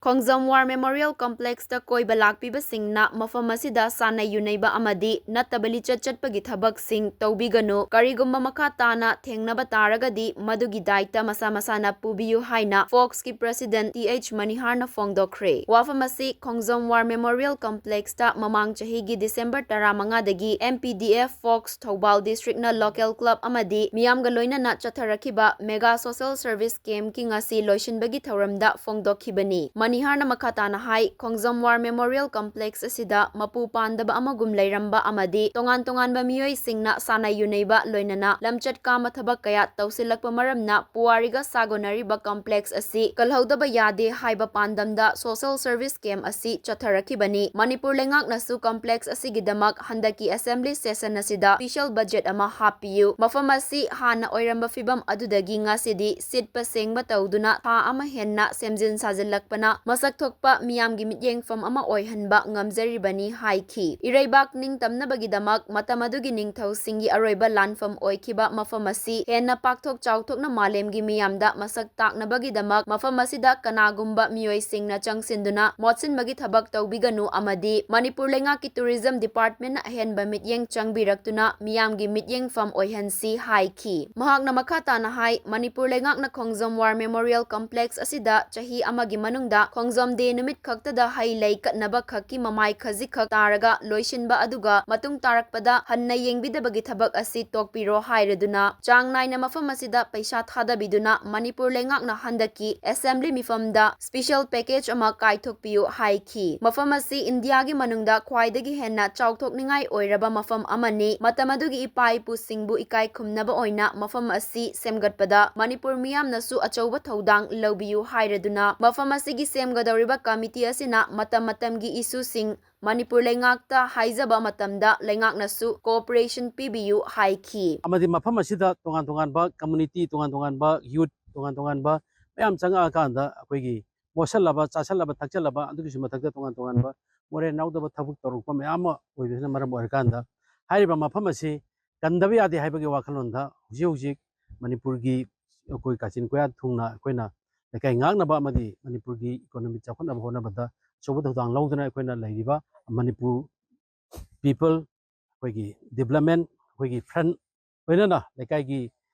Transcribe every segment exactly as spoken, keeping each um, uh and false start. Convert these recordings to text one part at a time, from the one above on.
ꯈꯣꯡꯖꯣꯝ war memorial ꯀꯝꯄ꯭ꯂꯦꯛꯁꯇ ꯀꯣꯏꯕ ꯂꯥꯛꯄꯤꯕꯁꯤꯡꯅ ꯃꯐꯝ ꯑꯁꯤꯗ ꯁꯥꯟꯅ ꯌꯨꯅꯩꯕ ꯑꯃꯗꯤ ꯅꯠꯇꯕ ꯂꯤꯆꯠ ꯆꯠꯄꯒꯤ ꯊꯕꯛꯁꯤꯡ ꯇꯧꯕꯤꯒꯅꯨ꯫ ꯀꯔꯤꯒꯨꯝꯕ ꯃꯈꯥ ꯇꯥꯅ ꯊꯦꯡꯅꯕ ꯇꯥꯔꯒꯗꯤ ꯃꯗꯨꯒꯤ ꯗꯥꯏꯇ ꯃꯁꯥ ꯃꯁꯥꯅ ꯄꯨꯕꯤꯌꯨ ꯍꯥꯏꯅ ꯐꯣꯛꯁꯀꯤ ꯄ꯭ꯔꯦꯁꯤꯗꯦꯟꯠ ꯇꯤ ꯑꯩꯆ ꯃꯅꯤꯍꯥꯔꯅ ꯐꯣꯡꯗꯣꯛꯈ꯭ꯔꯦ꯫ ꯋꯥꯐꯝ ꯑꯁꯤ ꯈꯣꯡꯖꯣꯝ ꯋꯥꯔ ꯃꯦꯃꯣꯔꯤꯌꯦꯜ ꯀꯝꯄ꯭ꯂꯦꯛꯁꯇ ꯃꯃꯥꯡ ꯆꯍꯤꯒꯤ ꯗꯤꯁꯦꯝꯕꯔ ꯇꯔꯥꯃꯉꯥꯗꯒꯤ M P D F FOCS Thoubal ꯗꯤꯁꯇ꯭ꯔꯤꯛꯅ ꯂꯣꯀꯦꯜ ꯀ꯭ꯂꯕ ꯑꯃꯗꯤ ꯃꯤꯌꯥꯝꯒ ꯂꯣꯏꯅꯅ ꯆꯠꯊꯔꯛꯈꯤꯕ ꯃꯦꯒꯥ ꯁꯣꯁꯦꯜ ꯁꯔꯚꯤꯁ ꯀꯦꯝꯞꯀꯤ ꯉꯁꯤ ꯂꯣꯏꯁꯤꯟꯕꯒꯤ ꯊꯧꯔꯝꯗ ꯐꯣꯡꯗꯣꯛꯈꯤꯕꯅꯤ꯫ ꯃꯅꯤꯍꯥꯔꯅ ꯃꯈꯥ ꯇꯥꯅ ꯍꯥꯏ, ꯈꯣꯡꯖꯣꯝ ꯋꯥꯔ ꯃꯦꯃꯣꯔꯤꯌꯦꯜ ꯀꯝꯄ꯭ꯂꯦꯛꯁ ꯑꯁꯤꯗ ꯃꯄꯨ ꯄꯥꯟꯗꯕ ꯑꯃꯒꯨꯝ ꯂꯩꯔꯝꯕ ꯑꯃꯗꯤ ꯇꯣꯉꯥꯟ ꯇꯣꯉꯥꯟꯕ ꯃꯤꯑꯣꯏꯁꯤꯡꯅ ꯁꯥꯟꯅ ꯌꯨꯅꯩꯕ ꯂꯣꯏꯅꯅ ꯂꯝꯆꯠ ꯀꯥꯃ ꯊꯕꯛ ꯀꯌꯥ ꯇꯧꯁꯤꯜꯂꯛꯄ ꯃꯔꯝꯅ ꯄꯨꯋꯥꯔꯤꯒ ꯁꯥꯒꯣꯟꯅꯔꯤꯕ ꯀꯝꯄ꯭ꯂꯦꯛꯁ ꯑꯁꯤ ꯀꯜꯍꯧꯗꯕ ꯌꯥꯗꯦ ꯍꯥꯏꯕ ꯄꯥꯟꯗꯝꯗ ꯁꯣꯁꯦꯜ ꯁꯔꯚꯤꯁ ꯀꯦꯝꯞ ꯑꯁꯤ ꯆꯠꯊꯔꯛꯈꯤꯕꯅꯤ꯫ ꯃꯅꯤꯄꯨꯔ ꯂꯩꯉꯥꯛꯅꯁꯨ ꯀꯝꯄ꯭ꯂꯦꯛꯁ ꯑꯁꯤꯒꯤꯗꯃꯛ ꯍꯟꯗꯛꯀꯤ ꯑꯦꯁꯦꯝꯕ꯭ꯂꯤ ꯁꯦꯁꯟ ꯑꯁꯤꯗ ꯁ꯭ꯄꯦꯁꯤꯌꯦꯜ ꯕꯖꯦꯠ ꯑꯃ ꯍꯥꯞꯄꯤꯌꯨ꯫ ꯃꯐꯝ ꯑꯁꯤ ꯍꯥꯟꯅ ꯑꯣꯏꯔꯝꯕ ꯐꯤꯕꯝ ꯑꯗꯨꯗꯒꯤ ꯉꯁꯤꯗꯤ ꯁꯤꯠꯄ ꯁꯦꯡꯕ ꯇꯧꯗꯨꯅ ꯊꯥ ꯑꯃ ꯍꯦꯟꯅ ꯁꯦꯝꯖꯤꯟ ꯁꯥꯖꯤꯜꯂꯛꯄꯅ ꯃꯁꯛ ꯊꯣꯛꯄ ꯃꯤꯌꯥꯝꯒꯤ ꯃꯤꯠꯌꯦꯡꯐꯝ ꯑꯃ ꯑꯣꯏꯍꯟꯕ ꯉꯝꯖꯔꯤꯕꯅꯤ ꯍꯥꯏꯈꯤ꯫ ꯏꯔꯩꯕꯥꯛ ꯅꯤꯡꯇꯝꯅꯕꯒꯤꯗꯃꯛ ꯃꯇꯝ ꯑꯗꯨꯒꯤ ꯅꯤꯡꯊꯧꯁꯤꯡꯒꯤ ꯑꯔꯣꯏꯕ ꯂꯥꯟꯐꯝ ꯑꯣꯏꯈꯤꯕ ꯃꯐꯝ ꯑꯁꯤ ꯍꯦꯟꯅ ꯄꯥꯛꯊꯣꯛ ꯆꯥꯎꯊꯣꯛꯅ ꯃꯥꯂꯦꯝꯒꯤ ꯃꯤꯌꯥꯝꯗ ꯃꯁꯛ ꯇꯥꯛꯅꯕꯒꯤꯗꯃꯛ ꯃꯐꯝ ꯑꯁꯤꯗ ꯀꯅꯥꯒꯨꯝꯕ ꯃꯤꯑꯣꯏꯁꯤꯡꯅ ꯆꯪꯁꯤꯟꯗꯨꯅ ꯃꯣꯠꯁꯤꯟꯕꯒꯤ ꯊꯕꯛ ꯇꯧꯕꯤꯒꯅꯨ ꯑꯃꯗꯤ ꯃꯅꯤꯄꯨꯔ ꯂꯩꯉꯥꯛꯀꯤ ꯇꯨꯔꯤꯖꯝ ꯗꯤꯄꯥꯔꯠꯃꯦꯟꯠꯅ ꯑꯍꯦꯟꯕ ꯃꯤꯠꯌꯦꯡ ꯆꯪꯕꯤꯔꯛꯇꯨꯅ ꯃꯤꯌꯥꯝꯒꯤ ꯃꯤꯠꯌꯦꯡꯐꯝ ꯑꯣꯏꯍꯟꯁꯤ ꯍꯥꯏꯈꯤ꯫ ꯃꯍꯥꯛꯅ ꯃꯈꯥ ꯇꯥꯅ ꯍꯥꯏ, ꯃꯅꯤꯄꯨꯔ ꯂꯩꯉꯥꯛꯅ ꯈꯣꯡꯖꯣꯝ ꯋꯥꯔ ꯃꯦꯃꯣꯔꯤꯌꯦꯜ ꯀꯝꯄ꯭ꯂꯦꯛꯁ ꯑꯁꯤꯗ ꯆꯍꯤ ꯑꯃꯒꯤ ꯃꯅꯨꯡꯗ ꯈꯣꯡꯖꯣꯝ ꯗꯦ ꯅꯨꯃꯤꯠ ꯈꯛꯇꯗ ꯍꯩ ꯂꯩ ꯀꯠꯅꯕ ꯈꯛꯀꯤ ꯃꯃꯥꯏ ꯈꯖꯤꯛꯈꯛ ꯇꯥꯔꯒ ꯂꯣꯏꯁꯤꯟꯕ ꯑꯗꯨꯒ ꯃꯇꯨꯡ ꯇꯥꯔꯛꯄꯗ ꯍꯟꯅ ꯌꯦꯡꯕꯤꯗꯕꯒꯤ ꯊꯕꯛ ꯑꯁꯤ ꯇꯣꯛꯄꯤꯔꯣ ꯍꯥꯏꯔꯗꯨꯅ ꯆꯥꯡ ꯅꯥꯏꯅ ꯃꯐꯝ ꯑꯁꯤꯗ ꯄꯩꯁꯥ ꯊꯥꯗꯕꯤꯗꯨꯅ ꯃꯅꯤꯄꯨꯔ ꯂꯩꯉꯥꯛꯅ ꯍꯟꯗꯛꯀꯤ ꯑꯦꯁꯦꯝꯕ꯭ꯂꯤ ꯃꯤꯐꯝꯗ ꯁ꯭ꯄꯦꯁꯤꯌꯦꯜ ꯄꯦꯀꯦꯖ ꯑꯃ ꯀꯥꯏꯊꯣꯛꯄꯤꯌꯨ ꯍꯥꯏꯈꯤ꯫ ꯃꯐꯝ ꯑꯁꯤ ꯏꯟꯗꯤꯌꯥꯒꯤ ꯃꯅꯨꯡꯗ ꯈ꯭ꯋꯥꯏꯗꯒꯤ ꯍꯦꯟꯅ ꯆꯥꯎꯊꯣꯛꯅꯤꯡꯉꯥꯏ ꯑꯣꯏꯔꯕ ꯃꯐꯝ ꯑꯃꯅꯤ꯫ ꯃꯇꯝ ꯑꯗꯨꯒꯤ ꯏꯄꯥ ꯏꯄꯨꯁꯤꯡꯕꯨ ꯏꯀꯥꯏ ꯈꯨꯝꯅꯕ ꯑꯣꯏꯅ ꯃꯐꯝ ꯑꯁꯤ ꯁꯦꯝꯒꯠꯄꯗ ꯃꯅꯤꯄꯨꯔ ꯃꯤꯌꯥꯝꯅꯁꯨ ꯑꯆꯧꯕ ꯊꯧꯗꯥꯡ ꯂꯧꯕꯤꯌꯨ ꯍꯥꯏꯔꯗꯨꯅ ꯃꯐꯝ ꯑꯁꯤꯒꯤ ꯁꯦꯝꯒꯗꯧꯔꯤꯕ ꯀꯃꯤꯇꯤ ꯑꯁꯤꯅ ꯃꯇꯝ ꯃꯇꯝꯒꯤ ꯏꯁꯨꯁꯤꯡ ꯃꯅꯤꯄꯨꯔ ꯂꯩꯉꯥꯛꯇ ꯍꯥꯏꯖꯕ ꯃꯇꯝꯗ ꯂꯩꯉꯥꯛꯅꯁꯨ ꯀꯣꯑꯣꯄꯔꯦꯁꯟ ꯄꯤꯕꯤꯌꯨ ꯍꯥꯏꯈꯤ꯫ ꯑꯃꯗꯤ ꯃꯐꯝ ꯑꯁꯤꯗ ꯇꯣꯉꯥꯟ ꯇꯣꯉꯥꯟꯕ ꯀꯝꯃ꯭ꯌꯨꯅꯤꯇꯤ, ꯇꯣꯉꯥꯟ ꯇꯣꯉꯥꯟꯕ ꯌꯨꯠ, ꯇꯣꯉꯥꯟ ꯇꯣꯉꯥꯟꯕ ꯃꯌꯥꯝ ꯆꯪꯉꯛꯑꯀꯥꯟꯗ ꯑꯩꯈꯣꯏꯒꯤ ꯃꯣꯠꯁꯜꯂꯕ, ꯆꯥꯁꯜꯂꯕ, ꯊꯛꯆꯜꯂꯕ, ꯑꯗꯨꯒꯤꯁꯨ ꯃꯊꯛꯇ ꯇꯣꯉꯥꯟ ꯇꯣꯉꯥꯟꯕ ꯃꯣꯔꯦꯜ ꯌꯥꯎꯗꯕ ꯊꯕꯛ ꯇꯧꯔꯛꯄ ꯃꯌꯥꯝ ꯑꯃ ꯑꯣꯏꯕꯁꯤꯅ ꯃꯔꯝ ꯑꯣꯏꯔꯀꯥꯟꯗ ꯍꯥꯏꯔꯤꯕ ꯃꯐꯝ ꯑꯁꯤ ꯀꯟꯗꯕ ꯌꯥꯗꯦ ꯍꯥꯏꯕꯒꯤ ꯋꯥꯈꯜꯂꯣꯟꯗ ꯍꯧꯖꯤꯛ ꯍꯧꯖꯤꯛ ꯃꯅꯤꯄꯨꯔꯒꯤ ꯑꯩꯈꯣꯏ ꯀꯥꯆꯤꯟ ꯀꯣꯌꯥ ꯊꯨꯡꯅ ꯑꯩꯈꯣꯏꯅ ꯂꯩꯀꯥꯏ ꯉꯥꯛꯅꯕ ꯑꯃꯗꯤ ꯃꯅꯤꯄꯨꯔꯒꯤ economic ꯆꯥꯎꯈꯠꯅꯕ ꯍꯣꯠꯅꯕꯗ ꯑꯆꯧꯕ ꯊꯧꯗꯥꯡ ꯂꯧꯗꯨꯅ ꯑꯩꯈꯣꯏꯅ ꯂꯩꯔꯤꯕ ꯃꯅꯤꯄꯨꯔ People, ꯑꯩꯈꯣꯏꯒꯤ development, ꯑꯩꯈꯣꯏꯒꯤ front, ꯂꯣꯏꯅꯅ ꯂꯩꯀꯥꯏꯒꯤ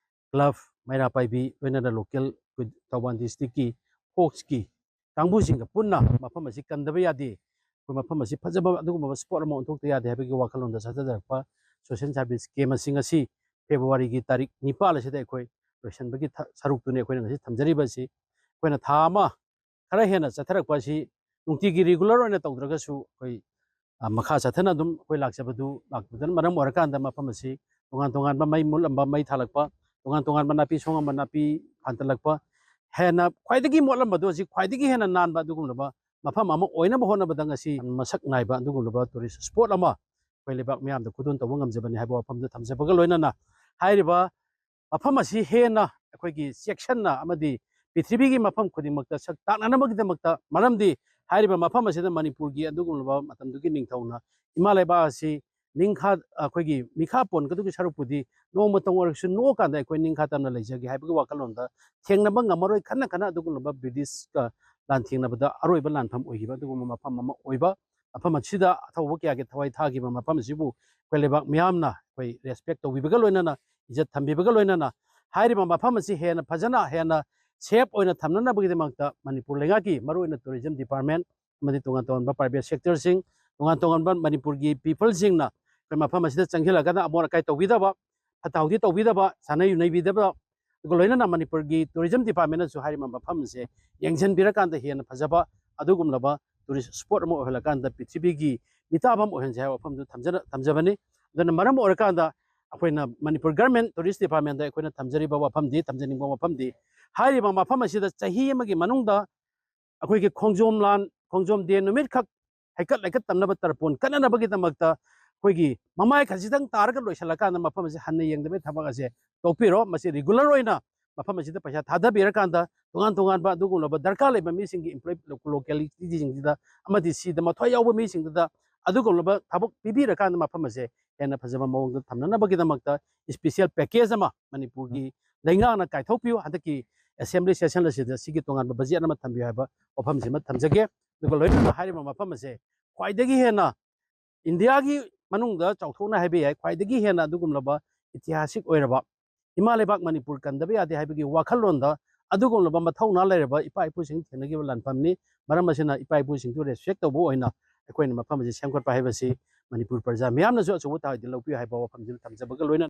club, ꯃꯩꯔꯥ ꯄꯥꯏꯕꯤ, ꯂꯣꯏꯅꯅ local ꯑꯩꯈꯣꯏ ꯊꯧꯕꯥꯜ districtꯀꯤ folksꯀꯤ ꯀꯥꯡꯕꯨꯁꯤꯡꯒ ꯄꯨꯟꯅ ꯃꯐꯝ ꯑꯁꯤ ꯀꯟꯗꯕ ꯌꯥꯗꯦ꯫ ꯑꯩꯈꯣꯏ ꯃꯐꯝ ꯑꯁꯤ ꯐꯖꯕ ꯑꯗꯨꯒꯨꯝꯕ spot ꯑꯃ ꯑꯣꯟꯊꯣꯛꯇ ꯌꯥꯗꯦ ꯍꯥꯏꯕꯒꯤ ꯋꯥꯈꯜꯂꯣꯟꯗ ꯆꯠꯊꯖꯔꯛꯄ social service camp ꯑꯁꯤꯡ ꯑꯁꯤ Februaryꯒꯤ ꯇꯥꯔꯤꯛ ꯅꯤꯄꯥꯜ ꯑꯁꯤꯗ ꯑꯩꯈꯣꯏ ꯂꯣꯏꯁꯤꯟꯕꯒꯤ ꯊ-, ꯁꯔꯨꯛꯇꯨꯅꯤ ꯑꯩꯈꯣꯏꯅ ꯉꯁꯤ ꯊꯝꯖꯔꯤꯕ ꯑꯁꯤ꯫ ꯑꯩꯈꯣꯏꯅ ꯊꯥ ꯑꯃ ꯈꯔ ꯍꯦꯟꯅ ꯆꯠꯊꯔꯛꯄ ꯑꯁꯤ ꯅꯨꯡꯇꯤꯒꯤ regular ꯑꯣꯏꯅ ꯇꯧꯗ꯭ꯔꯒꯁꯨ ꯑꯩꯈꯣꯏ, ꯑ, ꯃꯈꯥ ꯆꯠꯊꯅ ꯑꯗꯨꯝ ꯑꯩꯈꯣꯏ ꯂꯥꯛꯆꯕꯗꯨ, ꯂꯥꯛꯄꯗꯨꯅ ꯃꯔꯝ ꯑꯣꯏꯔꯀꯥꯟꯗ ꯃꯐꯝ ꯑꯁꯤ ꯇꯣꯉꯥꯟ ꯇꯣꯉꯥꯟꯕ ꯃꯩ ꯃꯨꯠꯂꯝꯕ, ꯃꯩ ꯊꯥꯜꯂꯛꯄ, ꯇꯣꯉꯥꯟ ꯇꯣꯉꯥꯟꯕ ꯅꯥꯄꯤ ꯁꯣꯡꯉꯝꯕ, ꯅꯥꯄꯤ ꯐꯥꯟꯇꯠꯂꯛꯄ, ꯍꯦꯟꯅ ꯈ꯭ꯋꯥꯏꯗꯒꯤ ꯃꯣꯠꯂꯝꯕꯗꯨ ꯍꯧꯖꯤꯛ ꯈ꯭ꯋꯥꯏꯗꯒꯤ ꯍꯦꯟꯅ ꯅꯥꯟꯕ ꯑꯗꯨꯒꯨꯝꯂꯕ ꯃꯐꯝ ꯑꯃ ꯑꯣꯏꯅꯕ ꯍꯣꯠꯅꯕꯗ ꯉꯁꯤ ꯃꯁꯛ ꯅꯥꯏꯕ ꯑꯗꯨꯒꯨꯝꯂꯕ tourist spot ꯑꯃ ꯑꯩꯈꯣꯏ ꯂꯩꯕꯥꯛ ꯃꯤꯌꯥꯝꯗ ꯈꯨꯗꯣꯜ ꯇꯧꯕ ꯉꯝꯖꯕꯅꯤ ꯍꯥꯏꯕ ꯋꯥꯐꯝꯗꯨ ꯊꯝꯖꯕꯒ ꯂꯣꯏꯅꯅ, ꯍꯥꯏꯔꯤꯕ ꯃꯐꯝ ꯑꯁꯤ ꯍꯦꯟꯅ ꯑꯩꯈꯣꯏꯒꯤ ꯆꯦꯛꯁꯤꯟꯅ ꯑꯃꯗꯤ ꯄ꯭ꯔꯤꯊꯤꯕꯤꯒꯤ ꯃꯐꯝ ꯈꯨꯗꯤꯡꯃꯛꯇ ꯁꯛ ꯇꯥꯛꯅꯅꯕꯒꯤꯗꯃꯛꯇ, ꯃꯔꯝꯗꯤ ꯍꯥꯏꯔꯤꯕ ꯃꯐꯝ ꯑꯁꯤꯗ ꯃꯅꯤꯄꯨꯔꯒꯤ ꯑꯗꯨꯒꯨꯝꯂꯕ ꯃꯇꯝꯗꯨꯒꯤ ꯅꯤꯡꯊꯧꯅ ꯏꯃꯥ ꯂꯩꯕꯥꯛ ꯑꯁꯤ ꯅꯤꯡꯈꯥ, ꯑꯩꯈꯣꯏꯒꯤ ꯃꯤꯈꯥ ꯄꯣꯟꯒꯗꯧꯒꯤ ꯁꯔꯨꯛꯄꯨꯗꯤ ꯅꯣꯡꯃꯇꯪ ꯑꯣꯏꯔꯁꯨ ꯅꯣꯛꯑꯀꯥꯟꯗ ꯑꯩꯈꯣꯏ ꯅꯤꯡꯈꯥ ꯇꯝꯅ ꯂꯩꯖꯒꯦ ꯍꯥꯏꯕꯒꯤ ꯋꯥꯈꯜꯂꯣꯟꯗ ꯊꯦꯡꯅꯕ ꯉꯝꯃꯔꯣꯏ ꯈꯟꯅ ꯈꯟꯅ ꯑꯗꯨꯒꯨꯝꯂꯕ ꯕ꯭ꯔꯤꯇꯤꯁꯀ ꯂꯥꯟꯊꯦꯡꯅꯕꯗ ꯑꯔꯣꯏꯕ ꯂꯥꯟꯐꯝ ꯑꯣꯏꯈꯤꯕ ꯑꯗꯨꯒꯨꯝꯕ ꯃꯐꯝ ꯑꯃ ꯑꯣꯏꯕ, ꯃꯐꯝ ꯑꯁꯤꯗ ꯑꯊꯧꯕ ꯀꯌꯥꯒꯤ ꯊꯋꯥꯏ ꯊꯥꯈꯤꯕ ꯃꯐꯝ ꯑꯁꯤꯕꯨ ꯑꯩꯈꯣꯏ ꯂꯩꯕꯥꯛ ꯃꯤꯌꯥꯝꯅ ꯑꯩꯈꯣꯏ respect ꯇꯧꯕꯤꯕꯒ ꯂꯣꯏꯅꯅ, ꯏꯖꯠ ꯊꯝꯕꯤꯕꯒ ꯂꯣꯏꯅꯅ, ꯍꯥꯏꯔꯤꯕ ꯃꯐꯝ ꯑꯁꯤ ꯍꯦꯟꯅ ꯐꯖꯅ, ꯍꯦꯟꯅ safe ꯑꯣꯏꯅ ꯊꯝꯅꯅꯕꯒꯤꯗꯃꯛꯇ ꯃꯅꯤꯄꯨꯔ ꯂꯩꯉꯥꯛꯀꯤ ꯃꯔꯨꯑꯣꯏꯅ tourism department ꯑꯃꯗꯤ ꯇꯣꯉꯥꯟ ꯇꯣꯉꯥꯟꯕ private sectorꯁꯤꯡ, ꯇꯣꯉꯥꯟ ꯇꯣꯉꯥꯟꯕ ꯃꯅꯤꯄꯨꯔꯒꯤ peopleꯁꯤꯡꯅ ꯑꯩꯈꯣꯏ ꯃꯐꯝ ꯑꯁꯤꯗ ꯆꯪꯁꯤꯜꯂꯒꯅ ꯑꯃꯣꯠ ꯑꯀꯥꯏ ꯇꯧꯕꯤꯗꯕ, ꯐꯠꯇ ꯍꯥꯎꯗꯤ ꯇꯧꯕꯤꯗꯕ, ꯁꯥꯟꯅ ꯌꯨꯅꯩꯕꯤꯗꯕ, ꯑꯗꯨꯒ ꯂꯣꯏꯅꯅ ꯃꯅꯤꯄꯨꯔꯒꯤ tourism departmentꯅꯁꯨ ꯍꯥꯏꯔꯤꯕ ꯃꯐꯝꯁꯦ ꯌꯦꯡꯁꯤꯟꯕꯤꯔꯀꯥꯟꯗ ꯍꯦꯟꯅ ꯐꯖꯕ ꯑꯗꯨꯒꯨꯝꯂꯕ tourist spot ꯑꯃ ꯑꯣꯏꯍꯜꯂꯀꯥꯟꯗ ꯄ꯭ꯔꯤꯊꯤꯕꯤꯒꯤ ꯃꯤꯇꯥꯕ ꯑꯃ ꯑꯣꯏꯍꯟꯁꯦ ꯍꯥꯏꯕ ꯋꯥꯐꯝꯗꯨ ꯊꯝꯖꯅ-, ꯊꯝꯖꯕꯅꯤ꯫ ꯑꯗꯨꯅ ꯃꯔꯝ ꯑꯣꯏꯔꯀꯥꯟꯗ ꯑꯩꯈꯣꯏꯅ ꯃꯅꯤꯄꯨꯔ government tourism departmentꯗ ꯑꯩꯈꯣꯏꯅ ꯊꯝꯖꯔꯤꯕ ꯋꯥꯐꯝꯗꯤ, ꯊꯝꯖꯅꯤꯡꯕ ꯋꯥꯐꯝꯗꯤ, ꯍꯥꯏꯔꯤꯕ ꯃꯐꯝ ꯑꯁꯤꯗ ꯆꯍꯤ ꯑꯃꯒꯤ ꯃꯅꯨꯡꯗ ꯑꯩꯈꯣꯏꯒꯤ ꯈꯣꯡꯖꯣꯝ ꯂꯥꯟ, ꯈꯣꯡꯖꯣꯝ day ꯅꯨꯃꯤꯠꯈꯛ ꯍꯩꯀꯠ ꯂꯩꯀꯠ ꯇꯝꯅꯕ ꯇꯔꯄꯣꯟ ꯀꯠꯅꯅꯕꯒꯤꯗꯃꯛꯇ ꯑꯩꯈꯣꯏꯒꯤ ꯃꯃꯥꯏ ꯈꯖꯤꯛꯇꯪ ꯇꯥꯔꯒ ꯂꯣꯏꯁꯤꯜꯂꯀꯥꯟꯗ ꯃꯐꯝ ꯑꯁꯤ ꯍꯟꯅ ꯌꯦꯡꯗꯕꯒꯤ ꯊꯕꯛ ꯑꯁꯦ ꯇꯣꯛꯄꯤꯔꯣ꯫ ꯃꯁꯤ regular ꯑꯣꯏꯅ ꯃꯐꯝ ꯑꯁꯤꯗ ꯄꯩꯁꯥ ꯊꯥꯗꯕꯤꯔꯀꯥꯟꯗ ꯇꯣꯉꯥꯟ ꯇꯣꯉꯥꯟꯕ ꯑꯗꯨꯒꯨꯝꯂꯕ ꯗꯔꯀꯥꯔ ꯂꯩꯕ ꯃꯤꯁꯤꯡꯒꯤ employ localityꯁꯤꯡꯁꯤꯗ ꯑꯃꯗꯤ ꯁꯤꯗ ꯃꯊ꯭ꯋꯥꯏ ꯌꯥꯎꯕ ꯃꯤꯁꯤꯡꯗꯨꯗ ꯑꯗꯨꯒꯨꯝꯂꯕ ꯊꯕꯛ ꯄꯤꯕꯤꯔꯀꯥꯟꯗ ꯃꯐꯝ ꯑꯁꯦ ꯍꯦꯟꯅ ꯐꯖꯕ ꯃꯑꯣꯡꯗ ꯊꯝꯅꯅꯕꯒꯤꯗꯃꯛꯇ special package ꯑꯃ ꯃꯅꯤꯄꯨꯔꯒꯤ ꯂꯩꯉꯥꯛꯅ ꯀꯥꯏꯊꯣꯛꯄꯤꯌꯨ꯫ ꯍꯟꯗꯛꯀꯤ ꯑꯦꯁꯦꯝꯕ꯭ꯂꯤ ꯁꯦꯁꯟ ꯑꯁꯤꯗ ꯁꯤꯒꯤ ꯇꯣꯉꯥꯟꯕ ꯕꯖꯦꯠ ꯑꯃ ꯊꯝꯕꯤꯌꯨ ꯍꯥꯏꯕ ꯋꯥꯐꯝꯁꯤꯃ ꯊꯝꯖꯒꯦ꯫ ꯑꯗꯨꯒ ꯂꯣꯏꯅꯅ ꯍꯥꯏꯔꯤꯕ ꯃꯐꯝ ꯑꯁꯦ ꯈ꯭ꯋꯥꯏꯗꯒꯤ ꯍꯦꯟꯅ ꯏꯟꯗꯤꯌꯥꯒꯤ ꯃꯅꯨꯡꯗ ꯆꯥꯎꯊꯣꯛꯅ ꯍꯥꯏꯕ ꯌꯥꯏ, ꯈ꯭ꯋꯥꯏꯗꯒꯤ ꯍꯦꯟꯅ ꯑꯗꯨꯒꯨꯝꯂꯕ ꯏꯇꯤꯍꯥꯁꯤꯛ ꯑꯣꯏꯔꯕ ꯏꯃꯥ ꯂꯩꯕꯥꯛ ꯃꯅꯤꯄꯨꯔ ꯀꯟꯗꯕ ꯌꯥꯗꯦ ꯍꯥꯏꯕꯒꯤ ꯋꯥꯈꯜꯂꯣꯟꯗ ꯑꯗꯨꯒꯨꯝꯂꯕ ꯃꯊꯧꯅꯥ ꯂꯩꯔꯕ ꯏꯄꯥ ꯏꯄꯨꯁꯤꯡ ꯊꯦꯡꯅꯈꯤꯕ ꯂꯥꯟꯐꯝꯅꯤ꯫ ꯃꯔꯝ ꯑꯁꯤꯅ ꯏꯄꯥ ꯏꯄꯨꯁꯤꯡꯗꯨ ꯔꯦꯁꯄꯦꯛ ꯇꯧꯕ ꯑꯣꯏꯅ ꯑꯩꯈꯣꯏꯅ ꯃꯐꯝ ꯑꯁꯤ ꯁꯦꯝꯒꯠꯄ ꯍꯥꯏꯕꯁꯤ ꯃꯅꯤꯄꯨꯔ ꯄ꯭ꯔꯖꯥ ꯃꯤꯌꯥꯝꯅꯁꯨ ꯑꯆꯧꯕ ꯊꯥꯛꯇ ꯂꯧꯕꯤꯌꯨ ꯍꯥꯏꯕ ꯋꯥꯐꯝꯁꯤꯃ ꯊꯝꯖꯕꯒ ꯂꯣꯏꯅꯅ